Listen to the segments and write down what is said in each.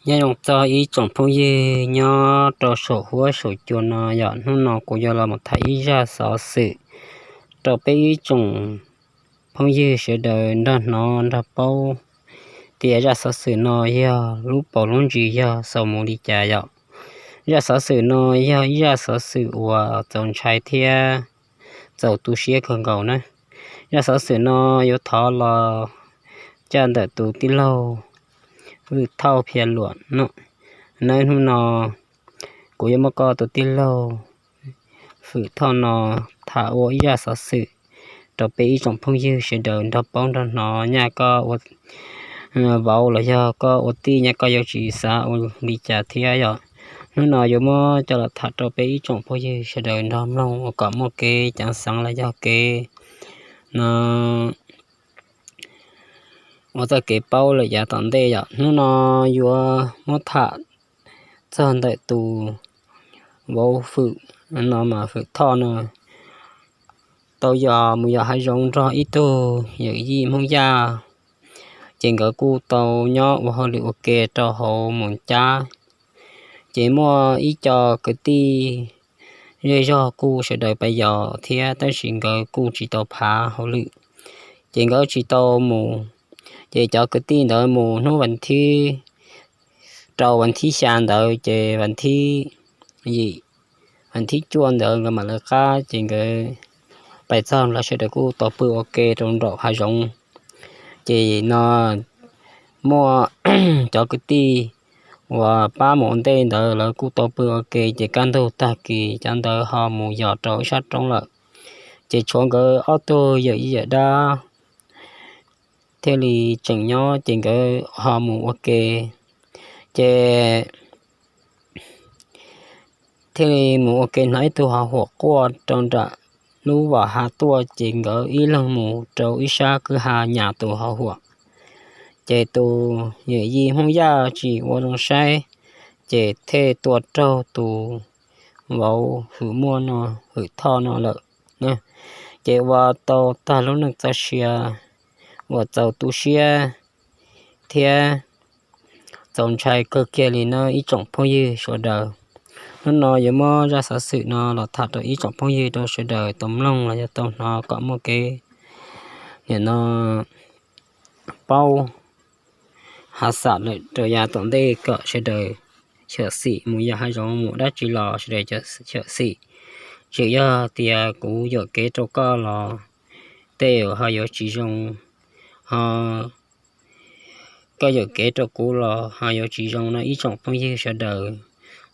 Nyob zoo txog ib tsoom phooj ywg nyob rau saum huab saum cua no yom, hnub no kuv yuav los mus tham ib zaj xov xwm rau peb ib tsoom phooj ywg sawv daws nrog hnov nrog paub tias zaj xov xwm no yog lub paus lub ntsis yog xaus mus li cas yom. Zaj xov xwm no yog ib zaj xov xwm uas txaus ntshai thiab txaus tu siab kawg nkaus na. Zaj xov xwm no yuav thov los caj ntawm tus tij laug Vwm Thauj Phia Luam no. Nawb, hnub no kuv yuav muab koj tus tij laug Vwm Thauj no tham ua ib zaj xov xwm rau peb ib tsoom phooj ywg sawv daws nrog paub nrog hnov. Nyaj koj ua vauv los yog koj ua tij, nyaj koj yuav tsis xav ua li cas thiab yom. Hnub no yuav muab coj los tham rau peb ib tsoom phooj ywg sawv daws nrog mloog ua kom muaj kev ceev xeev los yog kev no ua txoj kev paub lawm yav tom ntej yom. Hnub no yuav muab tham txog ntawm tus vauv Vwm no mas Vwm Thoj no tau yos mus yos hav zoov nrog ib tug yawm yij Hmoob Yaj, ces nkawd kuj tau nyob ua hauj lwm ua ke rau hauv Moos Cab. Ces muaj ib co kwv tij zej zog kuj sawv daws pab yos thiab, tab sis nkawd kuj tsis tau phav hauj lwm, ces nkawd tsis tau mus. Ces cov kwv tij ntawd mus hnub vas thib rau vas thib xya ntawd, ces vas thib yim, vas thib cuaj ntawd nkawd mam lawv qab, ces nkawd pais txog los sawv daws kuj tau pw ua ke rau nraum hav zoov. Ces no muaj cov kwv tij uas pab mus ua ntej ntawd lawv kuj tau pw ua ke, ces kaj ntug tag kis cov ntawd ho mus yos rau ib sab roob lawm. Ces tshuav nkawd ob tug yawm yij yawm dab thiaj li tseem nyob, ces nkawd ho mus ua ke, ces thiaj li mus ua ke hnov ib tug ho huam quaj rau nram lub vam hav tuaj, ces nkawd ib leeg mus rau ib sab kwj ha nyas tus ho huam. Ces tus yawm yij Hmoob Yaj tsis ua zoo saib, ces thiaj tua raug tus vauv Vwm Muaj no, Vwm Thoj no lawm. Ces ua tau tag lub neej txoj sia uas txaus tu siab thiab txaus ntshai kawg kiag li no ib tsoom phooj ywg sawv daws. Hnub no yuav muab zaj xov xwm no los tham rau ib tsoom phooj ywg rau sawv daws tau mloog los yog tau hnov kom muaj kev nim no paub hav xam lawm rau yav tom ntej kom sawv daws xyuam xim mus yos hav zoov mus dab tsi los sawv daws xyuam xim. Tseem yog tias kuv yuam kev rau koj los tej ho yuav tsis zoo, ho koj yuam kev rau kuv los ho yuav tsis zoo no ib tsoom phooj ywg sawv daws.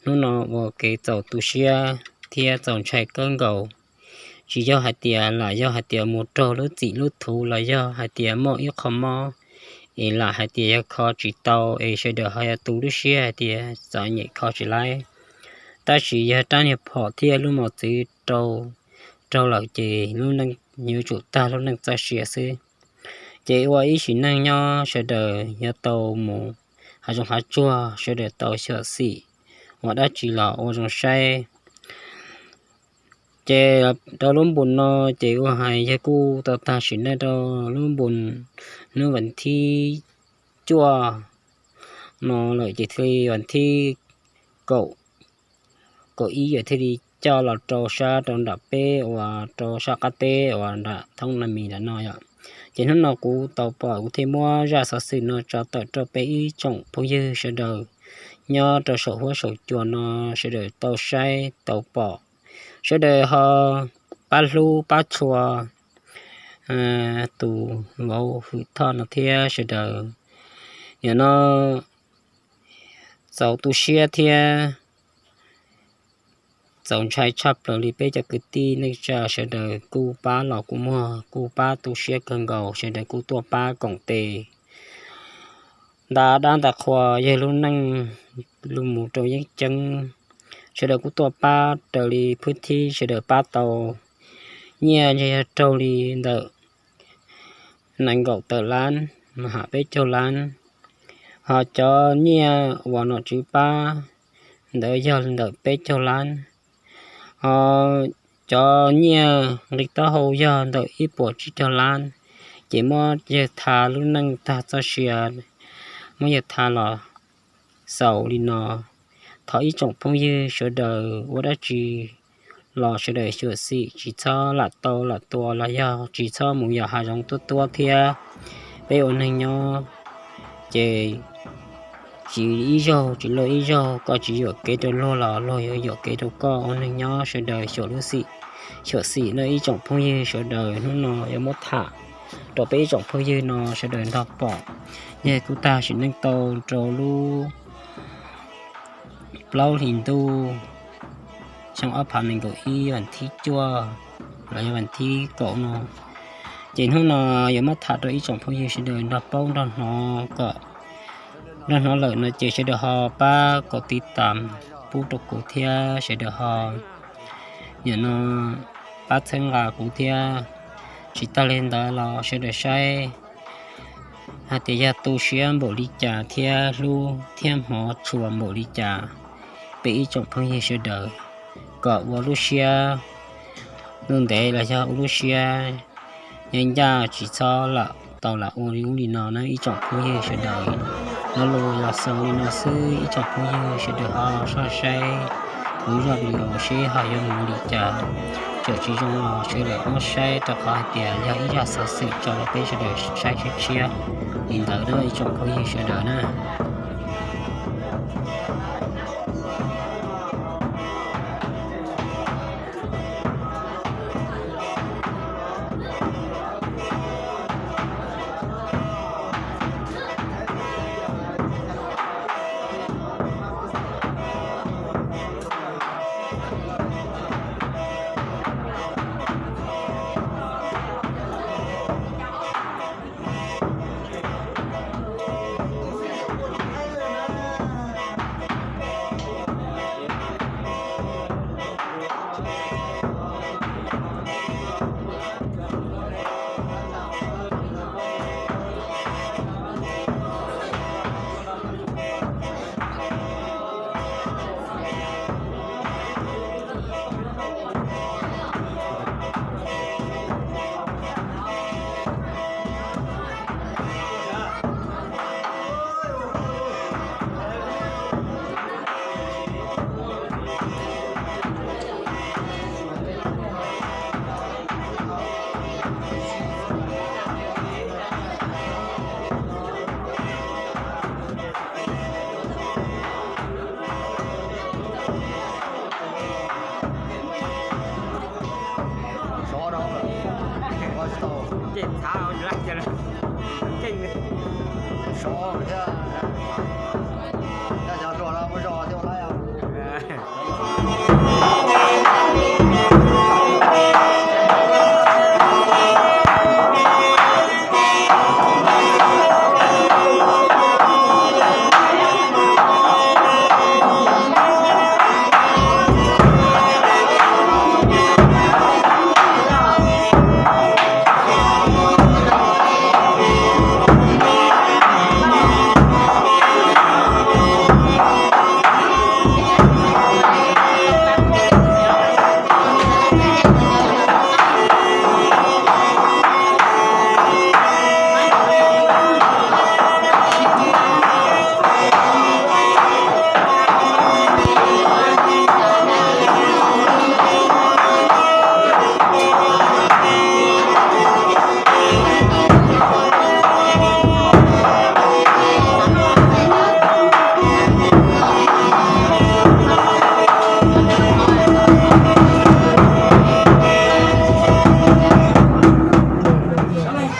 Hnub no ua kev txaus tu siab thiab txaus ntshai kawg nkaus. Tsis yog hais tias lam yog hais tias mus raug lub txim lub thuv los yog hais tias muaj ib qho mob es lam hais tias yog kho tsis tau es sawv daws ho yuav tu lub siab hais tias txom nyem kho tsis laib. Tab sis yog rab niag phom thiab lub mos txwv rau raug lawm ces lub neej yuav tsum tag lub neej txoj sia xwb. Ces ua ib sim neej nyob sawv daws yuav tau mus hav zoov hav tsuag, sawv daws tau xyuam xim ua dab tsi los ua zoo saib. Ces rau lub npus no ces ua hais yog kuj tau tag sim neej rau lub npus hnub vas thib cuaj no lawm, ces thiaj li vas thib kaum, kaum ib yawm thiaj li coj los rau sab rau nram peb uas rau sab qab teb uas nram thoob na mis nram no yom. Ces hnub no kuv tau pom kuv thiaj muab zaj xov xwm no tso tawm rau peb ib tsoom phooj ywg sawv daws nyob rau saum huab saum cua no sawv daws tau saib tau pom, sawv daws ho pab hlub pab tshua tus vauv Vwm Thoj no thiab sawv daws. Yog no txaus tu siab thiab txaus ntshai tshaj plaws li. Peb cov kwv tij neej tsa sawv daws kuj pab los kuj muag, kuj pab tu siab kawg nkaus, sawv daws kuj tuaj pab koom tes nta dab nta qhua yawg lub neej los mus rau yeeb ceeb. Sawv daws kuj tuaj pab raws li phwb thib sawv daws pab tau. Nyiaj ntshe yog raug li ntawm nees nkaum tawm lab, ham peb caug lab. Ho cov nyiaj uas nom tswv pab ntawd yog ntawm peb caug lab. Ho cov nyiaj nqi taub hau yog ntawm ib puas tsib caug lab. Ces muab yawg tha lub neej tag txoj sia, muab yawg tha los xaus li no. Thov ib tsoom phooj ywg sawv daws ua dab tsi los sawv daws xyuam xim, tsis txhob lam tau lam tua los yog tsis txhob mus yos hav zoov tuab tuab thiab. Peb ua neeg nyob ces tsis ib zaug tsis luag ib zaug, koj tsis yuam kev rau luag los luag yuav yuam kev rau koj. Ua neeg nyob sawv daws xyuam lub xim, xyuam xim no ib tsoom phooj ywg sawv daws. Hnub no yuav muab tham rau peb ib tsoom phooj ywg no sawv daws nrog pom. Yog kuv tag sim neej tau rau lub plaub hlis ntuj xyoo ob phav nees nkaum ib vas thib cuaj los yog vas thib kaum no. Ces hnub no yuav muab tham rau ib tsoom phooj ywg sawv daws nrog paub nrog hnov kom nrog hnov lawm no ces sawv daws ho pab kom tiv tam pub rau kuv thiab sawv daws ho nim no pab txhawb nqa kuv thiab. Tsis tag li ntawd los sawv daws saib hais tias yog tu siab npaum li cas thiab hlub thiab hmov tshua npaum li cas, peb ib tsoom phooj ywg sawv daws kom ua lub siab ntev los yog ua lub siab ncaj ncaj, tsis txhob lam tau lam ua li ub li no na ib tsoom phooj ywg sawv daws. Lo lus los xaus li no xwb ib tsoom phooj ywg sawv daws ho soj saib kuv zaj video seb ho yuav mus li cas. Txawm tsis zoo los sawv daws muab saib rau qhov hais tias yog ib zaj xov xwm tso rau peb sawv daws saib tshiab tshiab li ntawd na ib tsoom phooj ywg sawv daws na.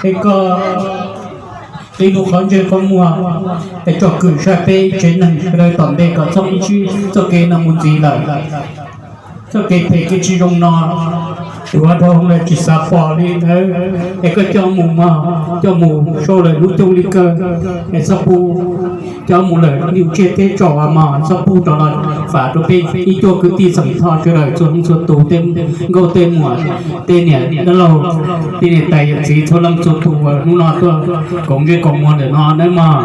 Es koj ib lub qhov ntsej qhov muag es tsom kwm saib peb tsev neeg sawv daws tom ntej kom txhob ib tsib txoj kev no mus ntxiv lawm. Txoj kev phem kev tsis zoo no, yuav dhau lawm tsis xav pom li ntawd, es koj coj mus mog, coj mus sau lawm lub coob li kawg, es txhob pub coj mus lawm yus tsiaj teb tsaus mog, txhob pub rov los fam rau peb ib cuab kwv tij Xeem Thoj sawv daws txhua leej txhua tus, tej nkauj tej muam, tej niam dab laug, tej niam tais yawm txiv txhua leej txhua tus uas hnub no tuaj koom ntsej koom muag ntawm no nawb mog.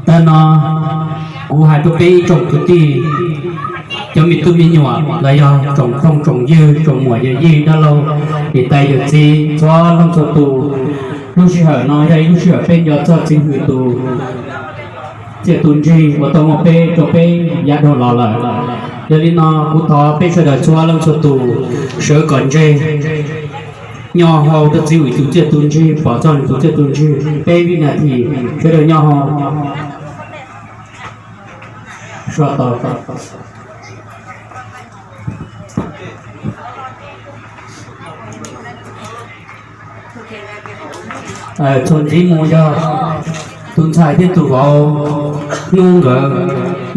Tag no kuv hais rau peb ib tsoom kwv tij, cov me tub me nyuam los yog tsoom phooj tsoom ywg tsoom muam yawm yij dab laug niam tais yawm txiv txhua leej txhua tus, lub sij hawm no yog ib lub sij hawm peb nco txog txiv hwm tus txiaj tu ntsig uas tau muaj peb rau peb yav dhau los lawm. Yog li no kuv thov peb sawv daws txhua leej txhua tus sawv kom ntseg, nyo hau rau txiv hwm tus txiaj tu ntsig, pom txog nws tus txiaj tu ntsig peb vib nas this, sawv daws nyo hau. Txuas ntxiv mus yog tus ntxhais thiab tus vauv Hnub nkawd,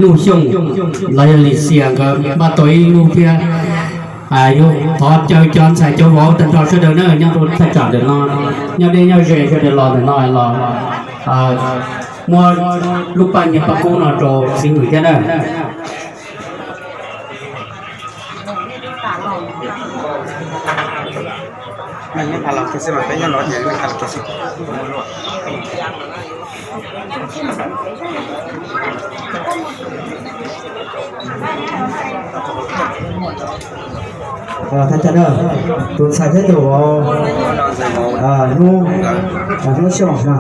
Nuj Xyooj los yog Lis Xias nkawd npaj tau ib lub thiab. Yuav thov caw cov ntxhais cov vauv tag nrho sawv daws na nyob rau thaj tsam ntawm no, nyob deb nyob ze sawv daws los ntawm no los muab lub paj nyiaj paj kub no rau txiv hwm thiab na. Thaj tsam na, tus ntxhais thiab tus vauv Hnub, Hnub Xyooj na,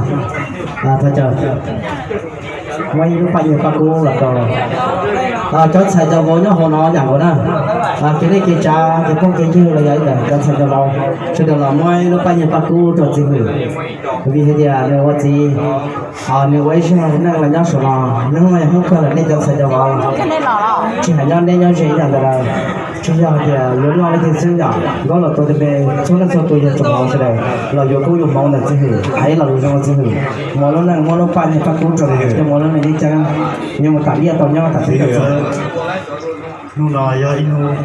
thaj tsam muaj ib lub paj nyiaj paj kub los rau cov ntxhais cov vauv nyob hauv no yam nkaus na. Kev nej kev tsav kev phooj kev ywg los yog ib ntawm cov ntxhais cov vauv sawv daws los muab ib lub paj nyiaj paj kub rau txiv hwm, vim hais tias nws ua txiv, nws ua ib zaj neej los nyob saum no, hnub no yog hnub kawg lawm nej cov ntxhais cov vauv, tsis hais nyob deb nyob ze ib yam ntawd lawm, tsis yog hais tias yuav noj leej twg xwb yom, nkauj los tau tes me txhua leej txhua tus yog tsoom vauv sawv daws los yuav koob yuav hmoov ntawm txiv hwm, hais ib lo lus zoo rau txiv hwm, muab lub neej muab lub paj nyiaj paj kub rau nws thiab muab lub neej ceeb ceeb, nyob mus tas liaj tau nyob tas txhia tau txhua. Hnub no yog ib hnub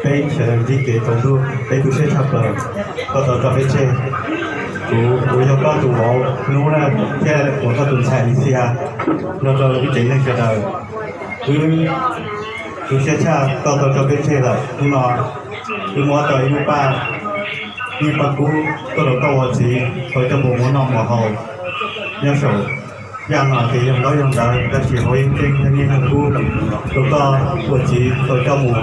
peb sawv daws ntsib kev tsaus ntuj, peb tu siab tshaj plaws koj tau tso peb tseg. Kuv uas yog koj tus vauv Hnub na, thiab uas koj tus ntxhais Lis Xias, nrog rau ib tsev neeg sawv daws, wb tu siab tshaj koj tau tso peb tseg lawm. Hnub no wb muab tau ib lub paj nyiaj paj kub tuaj rau koj ua txiv, tau coj mus muab noj muab haus nyob saum yaj no ces yog ntaub yog ntawv, tab sis hauv ib lub ceeb yog nyiaj yog kub, rau koj ua txiv tau coj mus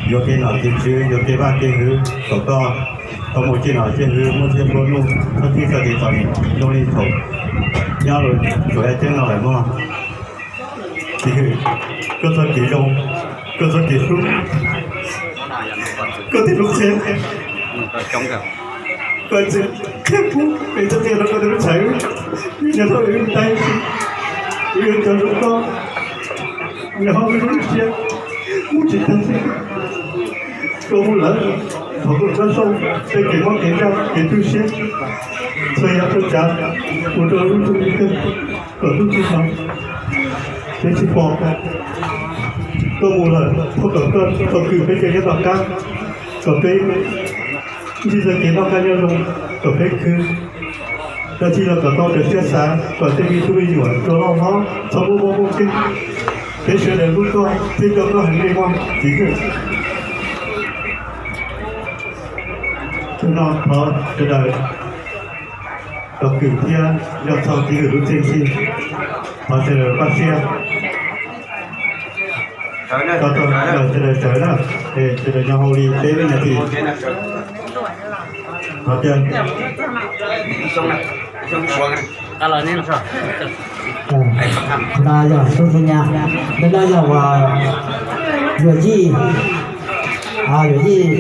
yuav kev nom kev tswv, yuav kev vaj kev hwv, kom koj tau mus ciaj nom ciaj hwv, muaj txiaj nplua nuj, txhob txwm txoj kev txom nyem zoo li thaum nyob rau yaj ceeb no lawm mog. Txiv hwm, koj txoj kev zoo, koj txoj kev hlub, koj tej lub txhia, koj txhia thiab kuv es txoj qia rau koj tej lub txhais, nyob rau wb tais, wb yuav cov zoo koj, nyob hauv wb lub siab, mus tsis tag. Koj mus lawm, thov koj txhob sau tej kev mob kev nkeeg kev tu siab, txhua yam txhua tsav mus rau lub ntuj li kawg, kom ntuj tsis hnov, peb tsis pom. Koj mus lawm, thov kom koj txoj kwm peb cov nyob tom qab, kom peb ntsib txoj kev noj qab nyob zoo, kom peb khwv dab tsi los kom tau raws siab xav, kom tej me tub me nyuam tsuas loj hlob txhob muaj mob muaj nkeeg. Peb sawv daws hlub koj thiab nco koj heev li mog txiv hwm. Hnub no thov sawv daws tau kwm thiab nco txog txiv hwm lub txiaj ntsig, thov sawv daws pab siab. Sawv daws sawv na, sawv daws nyob hauv li peb vib nas this. Qhov no yog tub thiab nyab, ntawm no yog uas yawm yij, yawm yij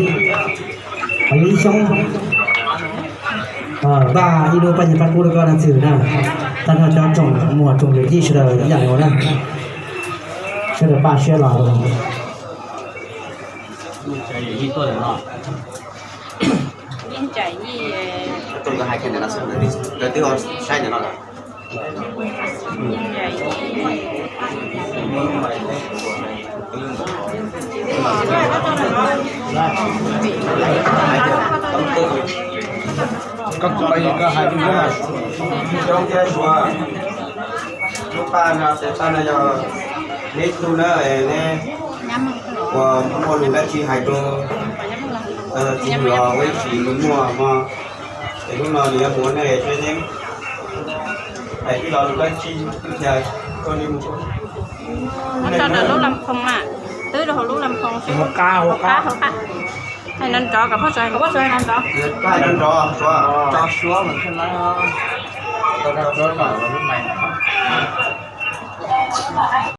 Ib Xyoob, npaj ib lub paj nyiaj paj kub rau koj leej txiv na. Tag nrho cov tsoom muam tsoom yawm yij sawv daws ib yam nkaus na, sawv daws npaj siab los. Koj tus poj niam koj hais li ntawd. Coob thiab Suav, lub paj no, tes paj no yog neb tug na, neb uas muaj lus dab tsi hais rau txiv hwm los ua ib sim lus muag mog, es hnub no nws yuav mus ua neej seb neb hais tij laug lus dab tsi, twb tso ntawm lub las khoos na, twb rau hauv lub las khoos, hauv qab, hauv qab. Hais nrov nrov kom phauj Suav, kom phauj Suav hais nrov nrov.